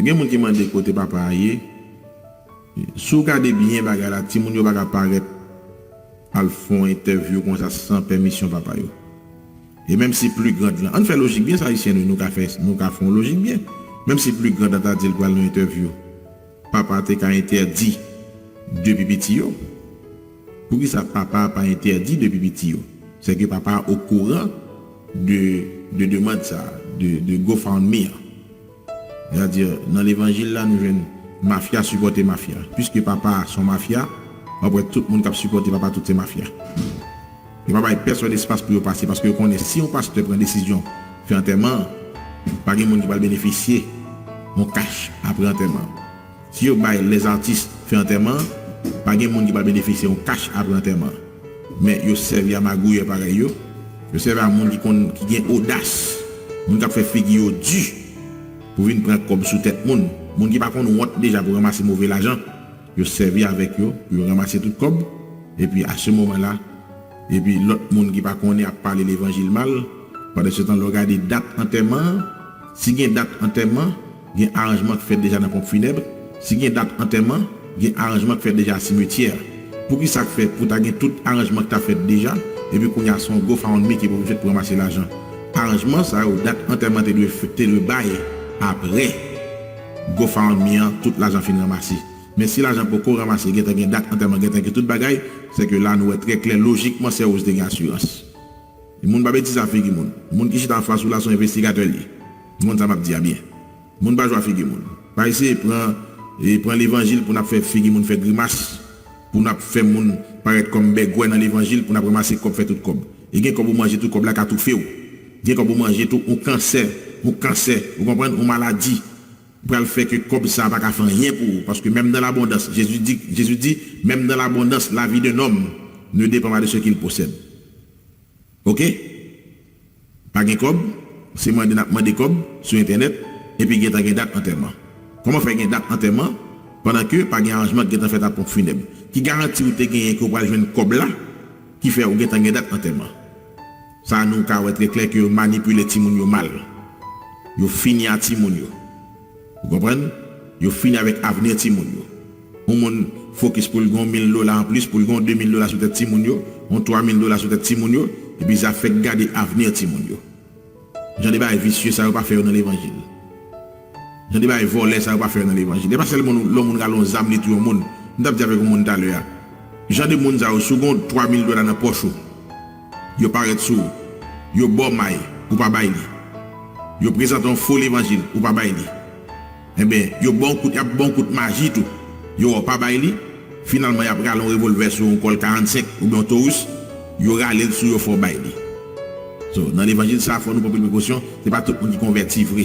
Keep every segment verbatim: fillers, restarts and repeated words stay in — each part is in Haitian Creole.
Gen moun ki mande kote papa a ye. Si w gade byen bagay la, timoun yo pa ka parèt al fè yon entèvyou konsa san pèmisyon papa yo. E menm si pli grand lan, ann fè lojik byen, sa ayisyen nou, nou ka fè, nou ka fè yon lojik byen. Menm si pli grand lan ta di l pral nan entèvyou, papa te ka entèdi depi piti yo. Poukisa papa pa entèdi depi piti yo? Se ke papa okouran de, de demann sa, de, de GoFundMe an. Sètadi, nan levanjil la, nou jwenn mafya sipòte mafya. Piske papa a se yon mafya, w ap wè tout moun k ap sipòte papa, tout se mafya. Yo pa bay pèsòn espas pou yo pase, paske yo konnen si yon pastè pran desizyon fè antèman an, pa gen moun ki pral benefisye yon kach apre antèman an. Si yo bay lèzatis fè antèman an, pa gen moun ki pral benefisye yon kach apre antèman an. Men yo sèvi a magouyè parèy yo. Yo sèvi a moun ki konn, ki gen odas, moun k ap fè figi yo di pou vin pran kòb sou tèt moun. Moun ki pa konn wont deja pou ranmase move lajan. Yo sèvi avèk yo pou yo ranmase tout kòb. Epi a se moman la, epi lòt moun ki pa konnen ap pale levanjil mal. Pandan se tan, lè w gade dat antèman an, si gen dat antèman, gen aranjman k fèt deja nan ponp finèb. Si gen dat antèman, gen aranjman k fèt deja a simetyè. Poukisa k fè pou ta gen tout aranjman k ta fèt deja, epi kounye a se yon GoFundMe ki pou fèt pou ranmase lajan? Aranjman sa yo, dat antèman te dwe, te dwe bay apre GoFundMe an, tout lajan fin ranmase. Men si lajan poko ranmase, gentan gen dat antèman, gentan gen tout bagay, se ke la nou wè trè klè, lojikman, Sè Rose te gen asirans. E moun pa betize a figi moun. Moun ki chita anfas ou la se yon envestigatè l ye. Ou konn sa m ap di a byen. Moun pa jwe a figi moun. Pa eseye pran, e, pran levanjil pou n ap fè figi moun fè grimas, pou n ap fè moun parèt kòm bègwè nan levanjil, pou n ap ranmase kòb, fè tout kòb. E gen kòb ou manje tou, kòb la ka toufe w. Gen kòb ou manje tou, yon kansè, yon kansè, ou konprann, yon maladi. Pral fè ke kòb sa a pa ka fè anyen pou ou, paske menm dans l'abondance, Jezi di, Jezi di, même dans l'abondance, la vie d'un homme ne dépend pas de ce qu'il possède. Oke? Pa gen kòb, se mande n ap mande kòb sou entènèt, epi gentan gen dat antèman. Kòman fè gen dat antèman, pandan ke pa gen aranjman ki gentan fèt a ponp finèb? Ki garanti ou te genyen ke w pral jwenn kòb la, ki fè ou gentan gen dat antèman? Sa nou ka wè trè klè ke yo manipile timoun yo mal. Yo fini a timoun yo. Ou konprann? Yo fini avèk avni timoun yo. Yon moun fokis pou l gen yon mil dola anplis, pou l gen yon de mil dola sou tèt timoun yo, yon twa mil dola sou tèt timoun yo, epi zafè k gade avni timoun yo. Jan de bagay visye sa yo pa fè yo nan levanjil. Jan de bagay vòlè sa yo pa fè yo nan levanjil. E pa sèlman lè yon moun rale yon zam, li touye yon moun. M t ap di avèk yon moun talè a. Jan de moun sa yo, si w gen yon twa mil dola nan pòch ou, yo parèt sou ou, yo ba w may, ou pa bay li. Yo prezante yon fo levanjil, ou pa bay li. Enben, yo ba w kout, y ap ba w kout maji tou. Yo wè w pa bay li, finalman y ap rale yon revòlvè sou yon kòl karannsenk oubyen yon Taurus, yo rale l sou yo fè w bay li. So, nan levanjil sa a, fò nou pran anpil prekosyon, se pa tout moun ki konvèti vre.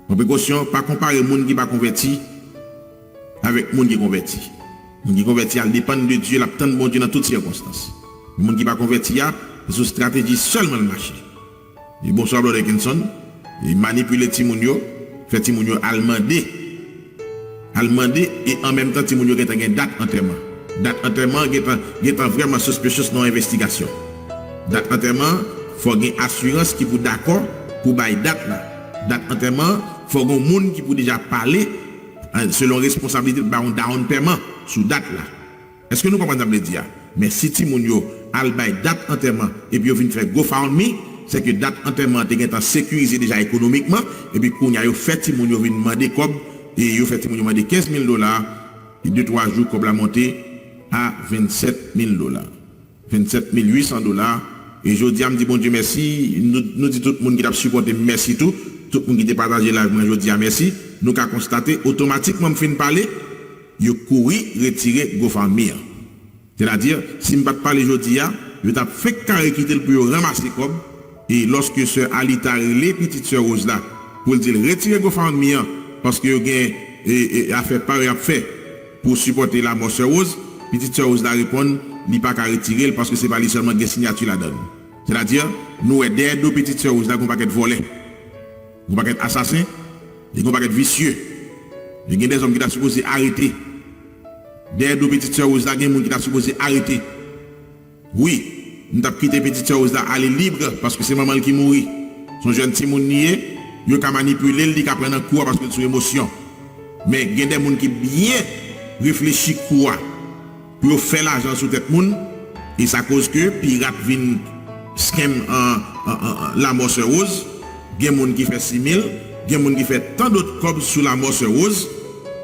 Pran prekosyon, pa konpare moun ki pa konvèti avèk moun ki konvèti. Moun ki konvèti a depann de Dye, l ap tann Bondye nan tout sikonstans. Men moun ki pa konvèti a, se sou estrateji sèlman l mache. E bonswa, Brother Kenson. E manipile timoun yo, fè timoun yo al mande. Al mande, e an menm tan, timoun yo gentan gen dat antèman. Dat antèman gentan, gentan vrèman suspicious nan yon envestigasyon. Dat antèman, fò gen asirans ki pou dakò pou bay dat la. Dat antèman, fò gen moun ki pou deja pale, an, selon responsablite l, bay yon down pèman sou dat la. Èske nou konprann sa m vle di a? Men si timoun yo al bay dat antèman epi yo vin fè GoFundMe, se ke dat antèman an te gentan sekirize deja ekonomikman, epi kounye a yo fè timoun yo vin mande kòb, e yo fè timoun yo mande kenz mil dola, e de twa jou kòb la monte a vennsèt mil dola. Vennsèt mil uit san dola. E jodi a, m di Bondye mèsi, nou, nou di tout moun ki t ap sipòte m mèsi tou, tout moun ki te pataje live mwen jodi a mèsi. Nou ka konstate, otomatikman m fin pale, yo kouri retire GoFundMe an. Sètadi, si m pa t pale jodi a, yo t ap fenk kare kite l pou yo ranmase kòb. E lòske sè Alita rele pitit sè Rose la pou l di l retire GoFundMe an, paske yo gen, e, e, afè pa yo y ap fè pou sipòte lamò sè Rose, pitit sè Rose la reponn li pa ka retire l paske se pa li sèlman ki gen siyati ladan l. Sètadi, nou wè dèyè do pitit sè Rose la gen yon pakèt vòlè, gen yon pakèt asasen, e gen yon pakèt visye. E gen dèzòm ki ta sipoze arete. Dèyè do pitit sè Rose la, gen moun ki ta sipoze arete. Wi, m t ap kite pitit sè Rose la ale lib, paske se manman l ki mouri. Se yon jèn timoun li ye, Yo ka manipile l, li ka pran nan kou a paske l sou emosyon. Men gen de moun ki byen reflechi kou a pou yo fè lajan sou tèt moun, e sa koz ke pirat vin scam an, an, an, an lanmò Sè Rose. Gen moun ki fè sis mil, gen moun ki fè tan dòt kòb sou lanmò Sè Rose,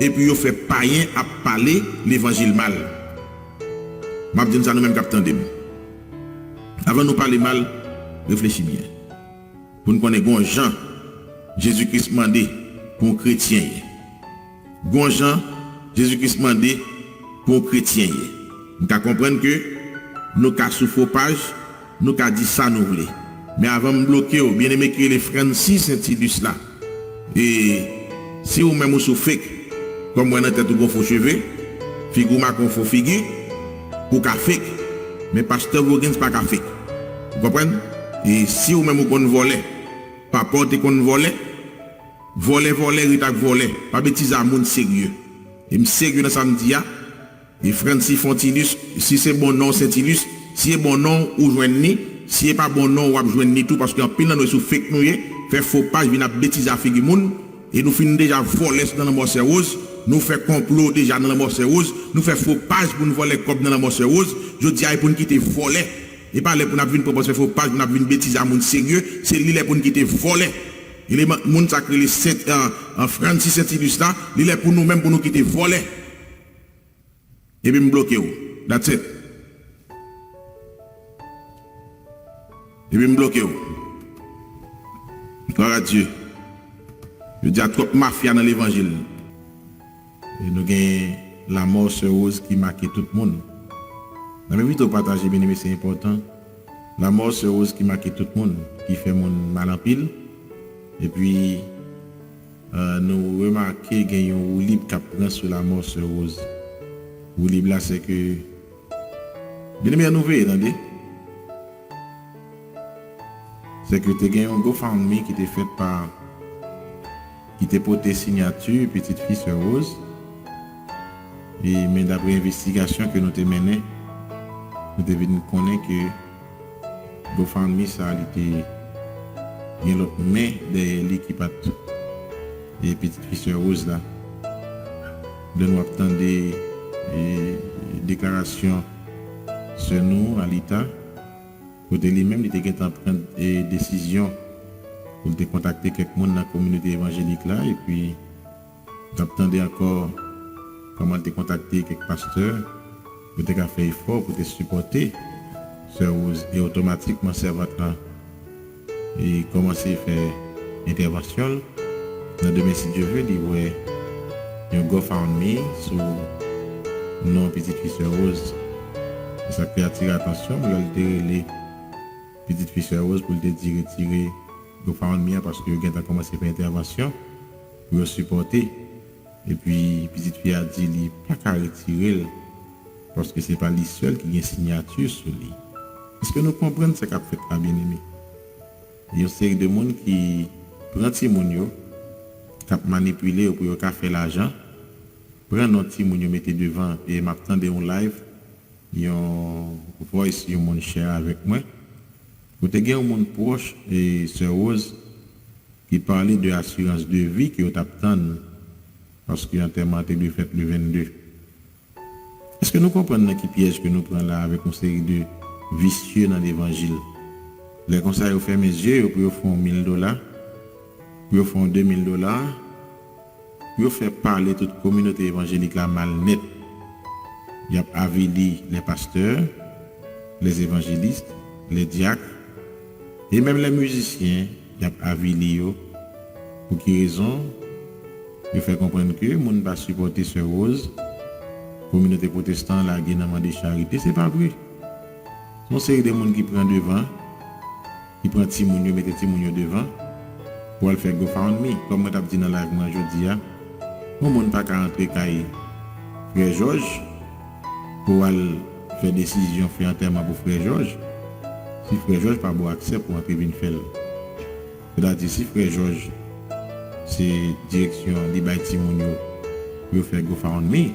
epi yo fè payen ap pale levanjil mal. M ap di n sa nou menm k ap tande m. Avan nou pale mal, reflechi byen. Pou n konnen gon jan Jezi Kris mande pou yon kretyen ye. Gon jan Jezi Kris mande pou yon kretyen ye. M ka konprann ke nou ka sou fo paj, nou ka di sa nou vle. Men avan m bloke w, byeneme ki rele Francis Saintilus la, e si ou menm ou sou fake, kòm m wè nan tèt ou gon fo cheve, figi w make yon fo figi, ou ka fake. Men pastè Voguens pa ka fake. Ou konprann? E si ou menm ou konn vòlè, papa w te konn vòlè, vòlè, vòlè, ret ak vòlè. Pa betize a moun serye. E m serye nan sa m di a. E Francis Fontilus, si se bon non w Saintilus, si e bon non w ou jwenn li, si e pa bon non w w ap jwenn li tou, paske anpil nan nou e sou fake nou ye, fè fo paj vin ap betize a figi moun, e nou fin deja vòlè nan lanmò Sè Rose, nou fè konplo deja nan lanmò Sè Rose, nou fè fo paj pou n vòlè kòb nan lanmò Sè Rose, jodi a e pou n kite vòlè. E pa lè pou n ap vin pran pòz fè fo paj, pou n ap vin betize a moun serye, se li lè pou n kite vòlè. Eleman, moun sa k rele Sent, an, an Francis Saintilus la, li lè pou nou menm pou nou kite vòlè. Epi m bloke w. That's it. Epi m bloke w. Gloire à Dieu. Yo di a twòp mafya nan levanjil. E nou gen lanmò Sè Rose ki make tout moun. Nan men pito pataje, byeneme, se enpòtan. Lanmò Sè Rose ki make tout moun, ki fè moun mal anpil. Epi, euh, nou remake gen yon woulib k ap pran sou lanmò Sè Rose. Woulib la, se ke, byeneme, ann nou veye, tande. Se ke te gen yon GoFundMe ki te fèt pa, ki te pote siyati pitit fi Sè Rose. E, men dapre envestigasyon ke nou te mennen, nou te vin konnen ke GoFundMe sa, li te gen lòt men dèyè li ki pa t, e, pitit fi Sè Rose la. Lè nou ap tande, e, deklarasyon sè nou, Alita, kote li menm, li te gentan pran, e, desizyon pou l te kontakte kèk moun nan kominote evanjelik la, epi n ap tande ankò kòman l te kontakte kèk pastè pou te ka fè efò pou te sipòte Sè Rose, e otomatikman sèvant lan, e, kòmanse fè entèvansyon l. Nan demen, si Dye vle, li wè yon GoFundMe sou non pitit fi Sè Rose. E sa k te atire atansyon m lè l te rele pitit fi Sè Rose pou l te di retire GoFundMe an, paske yo gentan kòmanse fè entèvansyon pou yo sipòte. Epi pitit fi a di li pa ka retire l, paske se pa li sèl ki gen siyati sou li. Èske nou konprann sa k ap fèt la, byeneme? Yon seri de moun ki pran timoun yo, k ap manipile yo pou yo ka fè lajan, pran non timoun yo mete devan, e m ap tande yon live, yon voice yon moun share avèk mwen, kote gen yon moun pwòch, e, Sè Rose, ki pale de asirans de vi ke yo t ap tann, paske antèman an te dwe fèt le vennde. Èske nou konprann nan ki pyèj ke nou pran la avèk yon seri de visye nan levanjil? Lè konsa, yo fèmen zye yo pou yo fè yon mil dola, pou yo fè yon de mil dola, pou yo fè pale tout kominote evanjelik la mal nèt. Y ap avili les pasteurs, les évangélistes, les diacres, e menm les musiciens, y ap avili yo. Pou ki rezon? Yo fè konprann ke moun pa sipòte Sè Rose, kominote pwotestan an lage nan mande charite. Se pa vre. Se yon seri de moun ki pran devan, ki pran timoun yo, mete timoun yo devan, pou al fè GoFundMe. Kòm mwen t ap di nan live mwen jodi a, yon moun pa ka antre kay Frè Jòj pou al fè desizyon fè antèman pou Frè Jòj, si Frè Jòj pa ba w aksè pou antre vin fè l. Sètadi, si Frè Jòj se direksyon li bay timoun yo pou yo fè GoFundMe,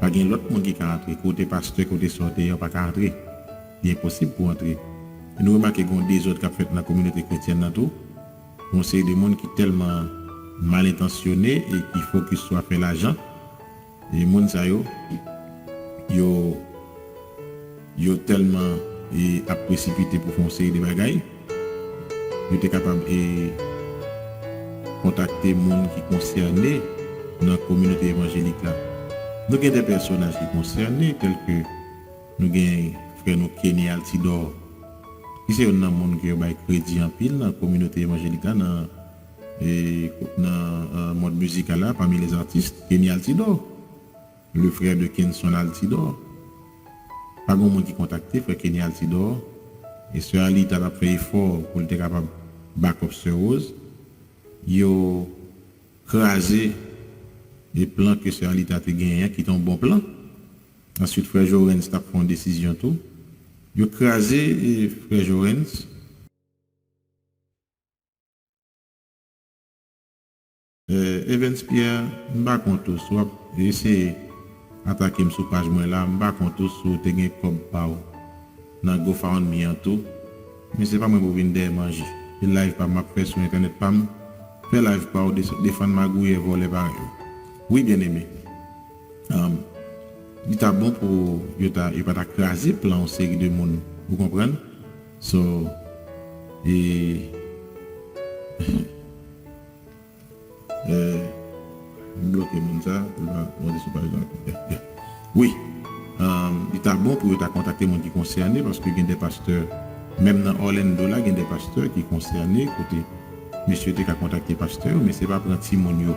pa gen lòt moun ki ka antre. Kote pastè, kote sa w te ye, w pa ka antre. Li enposib pou w antre. E nou remake gen yon dezòd k ap fèt nan kominote kretyèn nan tou. Gon seri de moun ki tèlman mal entansyone e ki fokis sou afè lajan. E moun sa yo, yo, yo tèlman, e, ap presipite pou fè yon seri de bagay, yo te kapab, e, kontakte moun ki konsène nan kominote evanjelik la. Nou gen de pèsonaj ki konsène, tèlke nou gen frè nou Kenny Altidor, ki se youn nan moun ke yo bay kredi anpil nan kominote evanjelik la, nan, e, nan, e, mond mizikal la, parmi les artistes, Kenny Altidor, le frère de Kenson Altidor. Pa gen moun ki kontakte frè Kenny Altidor, e sè Alita t ap fè efò pou l te kapab back up sè Rose. Yo kraze e plan ke sè Alita te genyen an, ki te yon bon plan. Answit, frè Jorens t ap fè yon desizyon tou. Yo kraze, e, frè Jorens. E, Evens Pierre, m pa kont ou, si w ap eseye atake m sou paj mwen la, m pa kont ou si w te gen kòb pa w nan GoFundMe an tou. Men se pa mwen pou vin dèyè manje. Se live pa m m ap fè sou entènèt pa m. Fè live pa w, de-, defann magouyè, vòlè parèy ou. Wi, byeneme. Um, li ta bon pou yo ta, yo pa ta kraze plan yon seri de moun. Ou konprann? So, e, e, m bloke moun sa, pou l pa monte sou paj la. Wi. Um, li ta bon pou yo ta kontakte moun ki konsène, paske gen de pastè, menm nan Orlando la, gen de pastè ki konsène, kote mesye te ka kontakte pastè yo, men se pa pran timoun yo,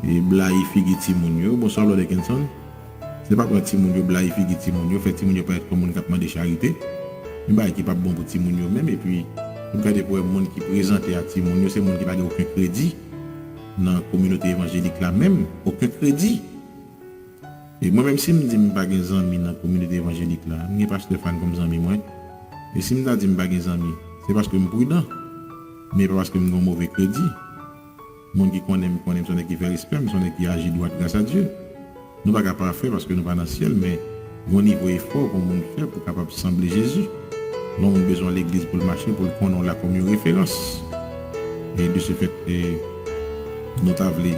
e blayi figi timoun yo. Bonswa, Brother Kenson. Se pa pran timoun yo, blayi figi timoun yo, fè timoun yo parèt kòm moun k ap mande charite. Yon bagay ki p ap bon pou timoun yo menm, epi, ou gade pou wè moun ki prezante a timoun yo, se moun ki pa gen okenn kredi nan kominote evanjelik la menm, okenn kredi. E mwen menm, si m di m pa gen zanmi nan kominote evanjelik la, m gen pastè Fane kòm zanmi mwen, e si m ta di m pa gen zanmi, se paske m pridan, men pa paske m gen yon move kredi. Moun ki konnen m, konnen m se yon nèg ki fè respè, m se yon nèg ki aji dwat, gras a Dye. Nou pa ka pafè paske nou pa nan syèl, men gen yon nivo efò pou moun fè pou kapab sanble Jezi. Lè yon moun bezwen yon legliz pou l mache, pou l konnen w la kòm yon referans. E de ce fait, e, nou ta vle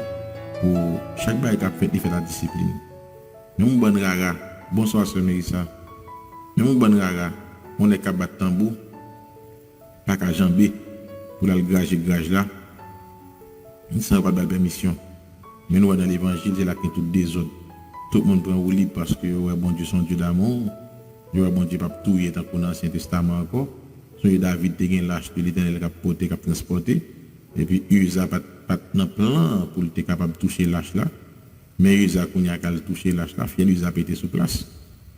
pou chak bagay k ap fèt, li fèt ak disiplin. Menm yon bann rara, bonswa sè Merissa. Menm yon bann rara, yon nèg k ap bat tanbou, pa ka janbe pou l al graje graj la, san yo pa t ba l pèmisyon. Men nou wè nan levanjil, se la k gen tout dezòd. Tout moun pran woulib paske yo wè Bondye se yon Dye damou, yo wè Bondye p ap touye tankou nan Ansyen Testaman ankò. Sonje David te gen lach de Letènèl k ap pote, k ap transpòte, epi Uza pa t, pa t nan plan pou l te kapab touche lach la. Men Uza kounye a k al touche lach la, fyèl Uza pete sou plas.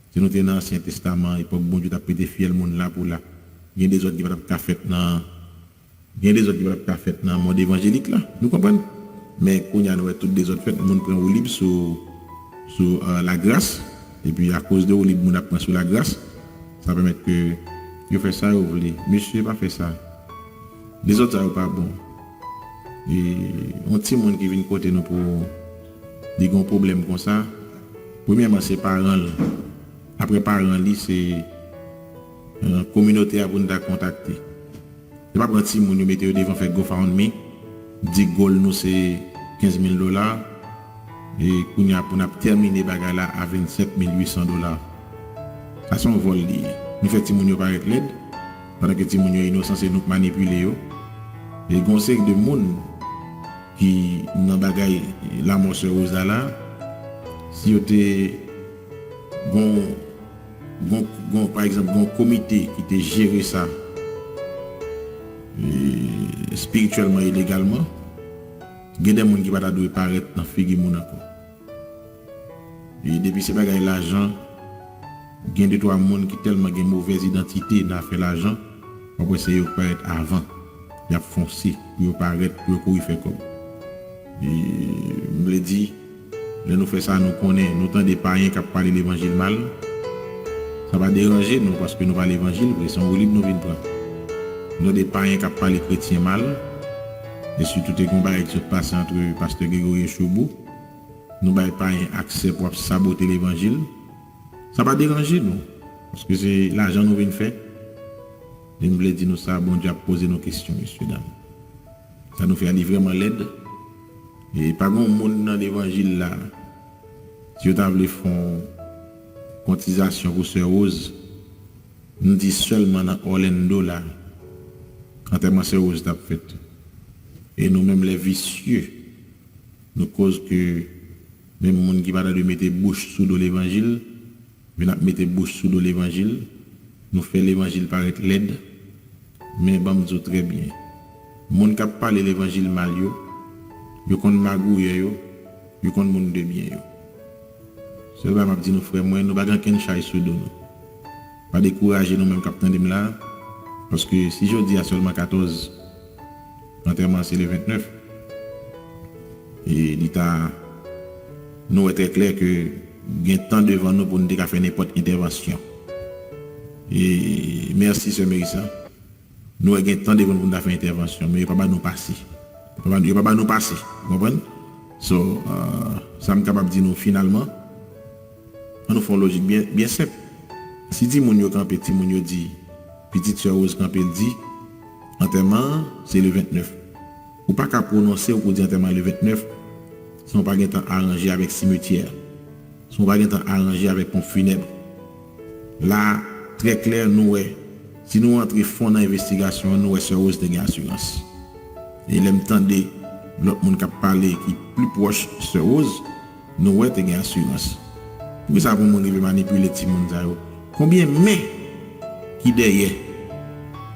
Si nou te nan Ansyen Testaman, epòk Bondye t ap pete fyèl moun la pou la, gen dezòd ki pa t ap ka fèt nan, gen dezòd ki pa t ap ka fèt nan mond evanjelik la. Nou konprann? Men kounye a nou wè tout dezòd fèt, moun pran woulib sou, sou, e, lagras, epi akoz de woulib moun ap pran sou lagras, sa pèmèt ke yo fè sa yo vle. Mesye, pa fè sa. Dezòd sa yo pa bon. E yon timoun ki vin kote nou pou li gen yon pwoblèm konsa, premyèman, se paran l. Apre paran li, se, e, kominote a pou n ta kontakte. Se pa pran timoun yo, mete yo devan, fè GoFundMe, di gòl nou se kenz mil dola, e kounye a pou n ap tèmine bagay la a vennsèt mil uitsan dola. Sa se yon vòl li ye. Nou fè timoun yo parèt lèd, pandan ke timoun yo inosan, se nou k manipile yo. E gen yon seri de moun ki nan bagay lanmò sè Rosa la, si yo te gon, gon, gon, pa egzanp, gon komite ki te jere sa, e, espirityèlman e legalman, gen de moun ki pa ta dwe parèt nan figi moun ankò. E depi se bagay lajan, gen de twa moun ki tèlman gen movèz idantite nan afè lajan, w ap wè se yo k parèt avan. Y ap fonse pou yo parèt, pou yo kouri fè kòb. E m vle di, lè nou fè sa, nou konnen, nou tande payen k ap pale levanjil mal, sa pa deranje nou, paske nou pa levanjil vre, se yon woulib nou vin pran. Nou tande payen k ap pale kretyen mal, e sitou te gen yon bagay ki sot pase ant pastè Gregory e Choubou. Nou bay payen aksè pou ap sabote levanjil. Sa pa deranje nou, paske se lajan nou vin fè. E m vle di nou sa, Bondye ap poze nou kesyon, mesye dam. Sa nou fè a li vrèman lèd. E pa gen yon moun nan levanjil la, si yo ta vle fè yon kontizasyon pou Sè Rose, nou di sèlman nan Orlando la, antèman Sè Rose t ap fèt. E nou menm lè visye, nou koz ke menm moun ki pa ta dwe mete bouch sou do levanjil, vin ap mete bouch sou do levanjil, nou fè levanjil parèt lèd. Men ban m di w trè byen, moun k ap pale levanjil mal yo, yo konn magouyè yo, yo konn moun de byen yo. Sèl bagay m ap di nou, frè mwen, nou pa gen ankenn chay sou do nou. Pa dekouraje nou menm k ap tande m la, paske si jodi a sèlman katòz, antèman se le vennèf, e li ta, nou wè trè klè ke gen tan devan nou pou nou te ka fè nenpòt entèvansyon. E mèsi, sè Merisa. Nou wè gen tan devan nou pou nou ta fè entèvansyon, men yo pa ba nou pase. Yo pa ba, yo pa ba nou pase. Ou konprann? So, euh, sa m kapab di nou finalman, ann nou fè yon lojik byen, byen senp. Si timoun yo kanpe, timoun yo di, pitit sè Rose kanpe, l di, antèman an, se le vennèf. Ou pa ka pwononse w pou di antèman le vennèf, san w pa gentan aranje avèk simetyè a, san w pa gentan aranje avèk ponp finèb. La, trè klè, nou wè, si nou antre fon nan envestigasyon an, nou wè sè Rose te gen asirans. E lè m tande lòt moun k ap pale ki pli pwòch sè Rose, nou wè te gen asirans. Poukisa pou moun rive manipile timoun sa yo? Konbyen men ki dèyè?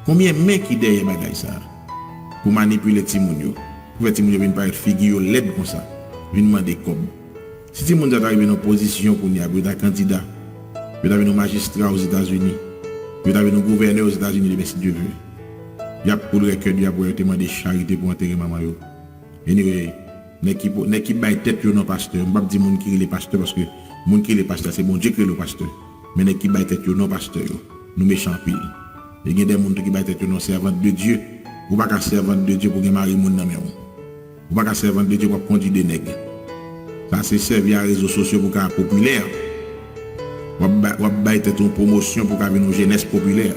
Konbyen men ki dèyè bagay sa a? Pou manipile timoun yo. Pou fè timoun yo vin parèt figi yo lèd konsa. Vin mande kòb. Si timoun sa yo ta rive nan pozisyon kounye a, pou yo ta kandida, pou yo ta vin yon majistra Ozetazini, pou yo ta vin yon gouvènè Ozetazini demen, si Dye vle, y ap koule kè, y ap wè yo te mande charite pou antere manman yo. Anyway, nèg ki, nèg ki bay tèt yo non pastè, m p ap di moun ki rele pastè, paske moun ki rele pastè, se Bondye ki rele w pastè. Men nèg ki bay tèt yo non pastè yo, nou mechan anpil. E gen de moun tou ki bay tèt yo non sèvant de Dye. Ou pa ka sèvant de Dye pou gen mari moun nan men w. Ou pa ka sèvant de Dye pou w ap kondui de nèg. Sa se sèvi a rezo sosyo pou w ka popilè. W ap bay, w ap bay tèt ou yon pwomosyon pou w ka vin yon jenès popilè.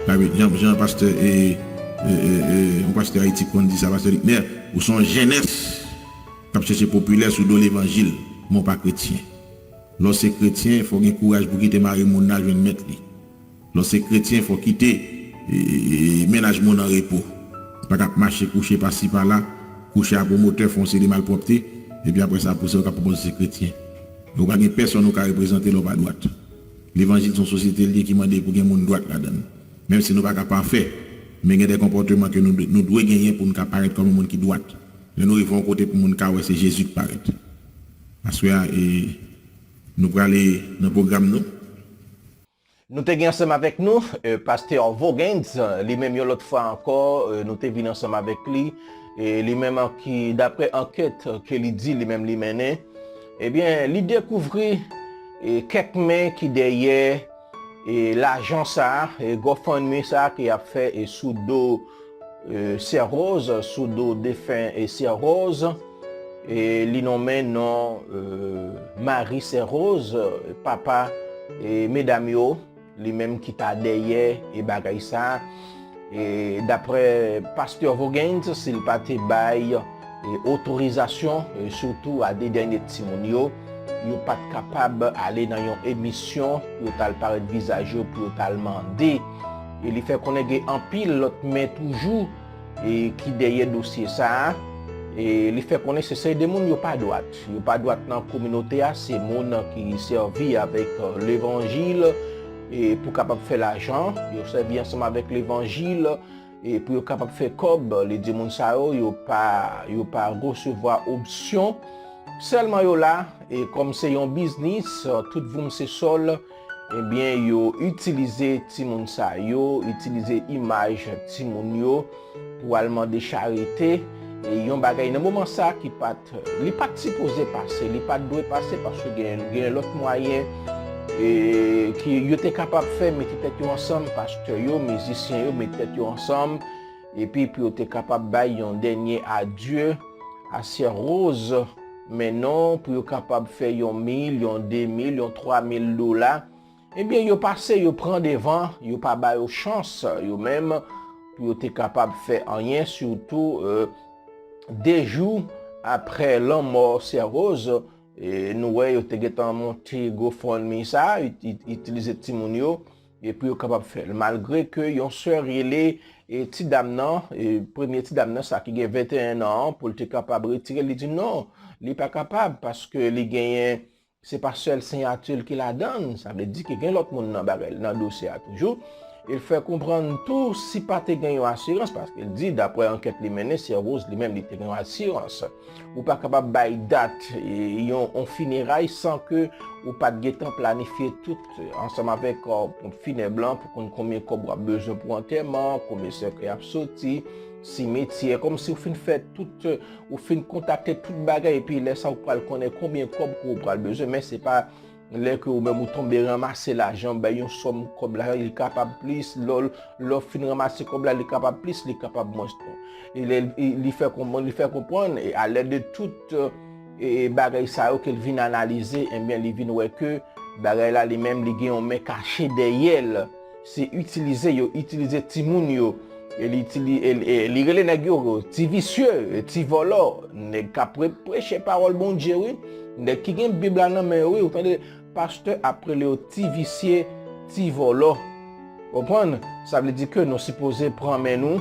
Sa vle, jan, jan pastè, e, e, e, e, yon pastè Ayiti konn di sa, pastè Liknè, ou se yon jenès k ap chèche popilè sou do levanjil, men w pa kretyen. Lè w se kretyen, fò w gen kouraj pou w kite mari moun nan al jwenn mèt li. Lè w se kretyen, fò w kite, e, e, e, mennaj moun an repo. Pa k ap mache kouche pasi pala, kouche a pwomotè, fè yon seri de malpwòpte, epi apre sa, pou se ou k ap pwopoze se kretyen. Ou pa gen pèsonn ou ka reprezante lè w pa dwat. Levanjil se yon sosyete l ye ki mande pou gen moun dwat ladan l. Menm si nou pa ka pafè, men gen de konpòteman ke nou, nou dwe genyen pou nou ka parèt kòm yon moun ki dwat. Lè nou rive yon kote pou moun ka wè se Jezi k parèt. Aswè a, e, nou prale nan pwogram nou. Nou te gen ansanm avèk nou, e, pastè Voguens, li menm yon lòt fwa ankò, e, nou te vin ansanm avèk li, e, li menm an ki, daprè ankèt ke li di, li menm li mennen, ebyen, li dekouvri, e, kèk men ki dèyè, e, lajan sa a, e, GoFundMe sa a ke y ap fè, e, sou do, e, Sè Rose, sou do defen, e, Sè Rose, e, li nonmen non, e, mari Sè Rose, e, papa, e, medam yo, li menm ki ta dèyè, e, bagay sa a. E, daprè pastè Voguens, si l pa te bay, e, otorizasyon, e, sitou a de dènye timoun yo, yo pa t kapab ale nan yon emisyon pou yo t al parèt vizaj yo, pou yo t al mande. E li fè konnen gen anpil lòt men toujou, e ki dèyè dosye sa a. E li fè konnen se seri de moun yo pa dwat. Yo pa dwat nan kominote a, se moun ki sèvi avèk, e, levanjil, e pou kapab fè lajan, yo sèvi ansanm avèk levanjil, e pou yo kapab fè kòb. Li di moun sa yo, yo pa, yo pa resevwa opsyon. Sèlman yo la, e kòm se yon biznis, tout voum se sòl, ebyen, yo itilize timoun sa yo, itilize imaj timoun yo pou al mande charite. E yon bagay nan moman sa ki pa t, li pa t sipoze pase, li pa t dwe pase, paske gen, gen lòt mwayen, e, ki yo te kapab fè, mete tèt yo ansanm, pastè yo, mizisyen yo, mete tèt yo ansanm, epi pou yo te kapab bay yon dènye adye a Sè Rose, men non, pou yo kapab fè yon mil, yon de mil, yon twa mil dola. Ebyen, yo pase, yo pran devan, yo pa ba yo chans, yo menm, pou yo te kapab fè anyen, sitou, e, de jou apre lanmò Sè Rose, e, nou wè yo te gentan monte GoFundMe sa, it-, it-, itilize timoun yo, e pou yo kapab fè l. Malgre ke yon sè rele, e, ti dam nan, e, premye ti dam nan, sa ki gen venteyen an, pou l te kapab retire, li di non, li pa kapab, paske li genyen, se pa sèl siyati l ki ladan l, sa vle di ke gen lòt moun nan bagay, nan dosye a toujou. E l fè konprann tou, si pa te gen yon asirans, paske l di, daprè ankèt li mennen, Sè Rose li menm, li te gen yon asirans. Ou pa kapab bay dat, e, yon, yon fineray san ke ou pa t gentan planifye tout, e, ansanm avèk, e, ponp finèb lan, pou konn konbyen kòb w ap bezwen pou antèman, konbyen sèkèy ap soti, simetyè, kòmsi w fin fè tout, e, ou fin kontakte tout bagay, epi lè sa ou pral konnen konbyen kòb ke ou pral bezwen, men se pa lè ke ou menm ou tonbe ranmase lajan, bay yon sòm kòb la, li kapab plis, lè w, lè w fin ranmase kòb la, li kapab plis, li kapab mwens tou. E lè, li, li fè konprann, li fè konprann, e alèd de tout, e, e bagay sa yo ke l vin analize, ebyen, li vin wè ke bagay la, li menm, li gen yon men kache dèyè l. Se itilize yo, itilize timoun yo. E li itili-, e, e li rele nèg yo ti visye, e ti vòlò, nèg k ap pre-, preche pawòl Bondye, wi. Nèg ki gen Bib la nan men yo, wi. Ou tande, pastè ap rele yo ti visye, ti vòlò. Konprann? Sa vle di ke nou sipoze pran men nou,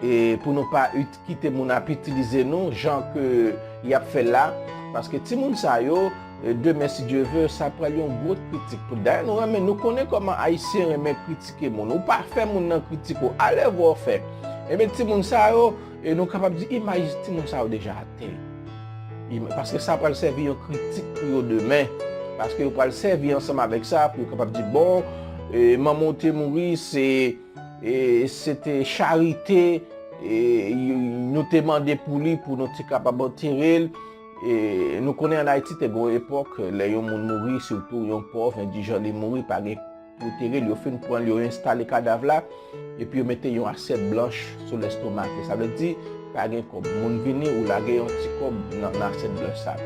e pou nou pa it-, kite moun ap itilize nou, jan ke y ap fè la. Paske timoun sa yo, e demen, si Dye ve, sa pral yon gwo kritik pou, dayè, nou renmen, nou konnen kòman Ayisyen renmen kritike moun. Ou pa fè moun nan kritike w, alèv w fè. Ebyen, timoun sa yo, e nou kapab di, imaj timoun sa yo deja atè. Im-, paske sa pral sèvi yon kritik pou yo demen. Paske yo pral sèvi ansanm avèk sa pou yo kapab di, bon, e, manman w te mouri, se, e, se te charite, e, y-, nou te mande pou li, pou nou te kapab antere l. E, nou konnen ann Ayiti, te gen yon epòk, lè yon moun mouri, sitou yon pòv, endijan, li mouri, pa gen pou tere l, yo fin pran l, yo enstale kadav la, epi yo mete yon asyèt blanch sou lèstomak li. Sa vle di, pa gen kòb. Moun vini, ou lage yon ti kòb nan, nan asyèt blanch sa.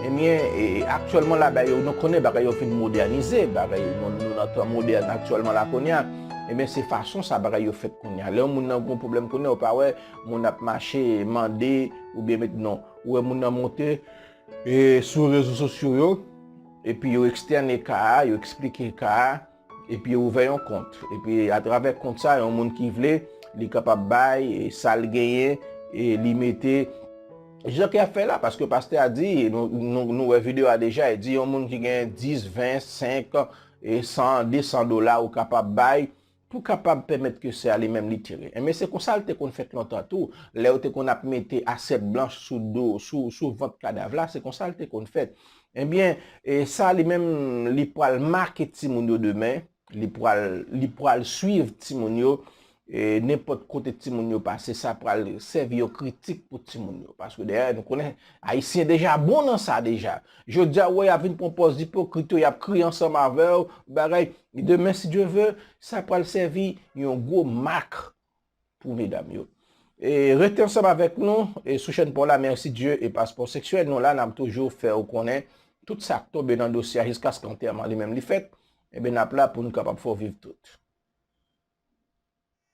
Ebyen, e, aktyèlman la, bagay yo, nou konnen bagay yo fin modènize, bagay yo, nou, nou nan tan modèn aktyèlman la kounye a. Ebyen, se fason sa bagay yo fèt kounye a. Lè yon moun nan gon pwoblèm kounye a, ou pa wè moun ap mache, mande, oubyen met non. Ou wè moun nan monte, e, sou rezo sosyo yo, epi yo ekstène ka a, yo eksplike ka a, epi yo ouvè yon kont. Epi atravè kont sa, yon moun ki vle, li kapab bay, e, sa l genyen, e li mete, jan ke y ap fè la, paske pastè a di, nou, nou, nou wè videyo a deja, e di yon moun ki gen dis, ven, senk, e san, de san dola ou kapab bay, pou kapab pèmèt ke sè a li menm li tere. Enben, se konsa l te konn fèt lontan tou. Lè yo te konn ap mete asyèt blanch sou do, sou, sou vant kadav la, se konsa l te konn fèt. Ebyen, e sa li menm, li pral make timoun yo demen, li pral, li pral swiv timoun yo, e nenpòt kote timoun yo pase, sa pral sèvi yon kritik pou timoun yo. Paske dayè, nou konnen, Ayisyen deja bon nan sa deja. Jodi a, w wè, y ap vin pran pòz ipokrit yo, y ap kriye ansanm avè w, bagay. Demen, si Dye ve, sa pral sèvi yon gwo mak pou medam yo. E rete ansanm avèk nou, e sou chèn pa w la, Mèsi Dye e Paspò Seksyèl, nou la, n ap toujou fè w konnen tout sa k tonbe nan dosye a jiskaske antèman li menm li fèt. Ebyen, n ap la pou n kapab fè w viv tout.